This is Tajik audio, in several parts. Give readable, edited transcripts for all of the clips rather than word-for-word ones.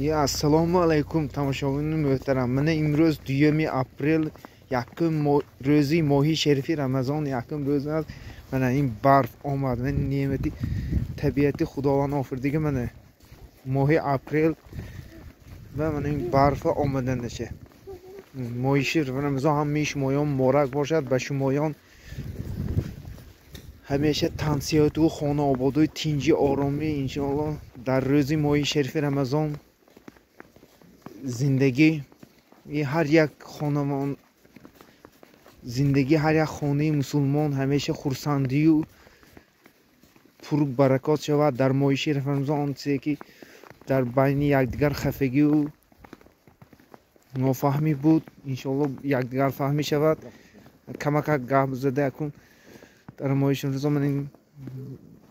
Ассалому алайкум тамошобинони муҳтарам. Мана имрӯз 2 апрел, якум рӯзи моҳи шарифи Рамазон, якум рӯз аст. Мана ин барф омад. Мана неъмати табиати Худованд офаридига мана моҳи апрел ва мана ин барфа омаданаша. Моҳи шарифи Рамазон ҳамаи шумоён муборак бошад. Ба шумоён ҳамеша тансиҳату хонаободии тинҷи оромӣ иншоаллоҳ. Дар рӯзи моҳи шарифи Рамазон зиндагии ҳар як хонамон, зиндагии ҳар як хонаи мусулмон ҳамеша хурсандию пурбаракот шавад. Дар моҳи шарифи Рамазон он чизе ки дар байни якдигар хафагию нофаҳмӣ буд, иншоаллоҳ якдигарфаҳмӣ шавад. Камакак гап зада якун дар моҳи шарифи Рамазон ман ин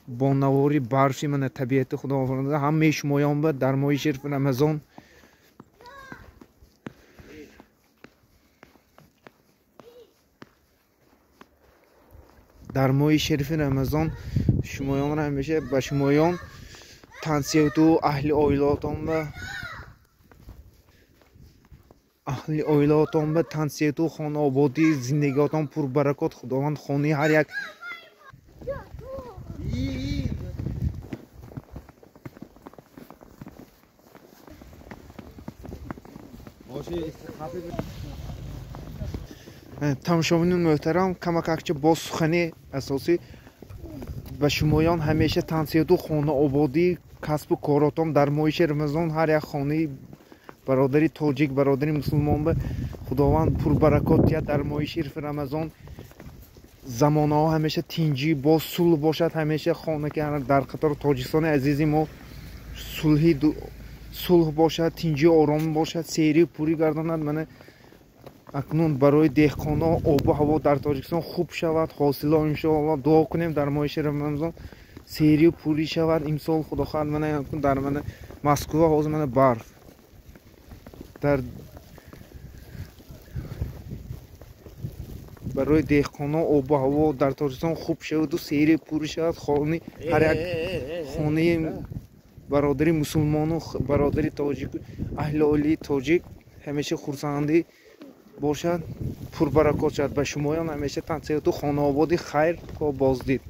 бо навори барфи мана табиати Худо офарида ҳамаи шумоён ба дар моҳи шарифи Рамазон дар моҳи шарифи Рамазон шумоёнро ҳамеша ба шумоён тансиҳату аҳли оилаотон ба тансиҳату хонаободӣ, зиндагиотон пурбаракот. Худованд хонаи ҳар як тамошобинони муҳтарам, камакакча боз сухани асосӣ ба шумоён ҳамеша тансиҳату хонаободӣ, касбу коротон дар моҳи шарифи Рамазон ҳар як хонаи бародари тоҷик, бародари мусулмон ба Худованд пурбаракот диҳад. Дар моҳи шарифи Рамазон замонаҳо ҳамеша тинҷӣ боз сулҳ бошад. Ҳамеша хона ки дар қатори Тоҷикистони азизи мо сулҳ бошад, тинҷӣ ором бошад, серию пурӣ гардонад. Мана акнун барои деҳқонҳо обу ҳаво дар Тоҷикистон хуб шавад, ҳосило иншоаллоҳ дуо кунем дар моҳи шарифи Рамазон серию пурӣ шавад. Имсол Худо хоҳад мана дар мана Москва ҳозир мана барф дар барои деҳқонҳо обу ҳаво дар Тоҷикистон хуб шаваду серию пурӣ шавад. Хони ҳар як хонаи бародари мусулмону бародари тоҷик, аҳли оилаи тоҷик ҳамеша хурсандӣ бошад, пурбаракот шавад. Ба шумоён ҳамеша тансиҳату хонаободи хайр то боздид.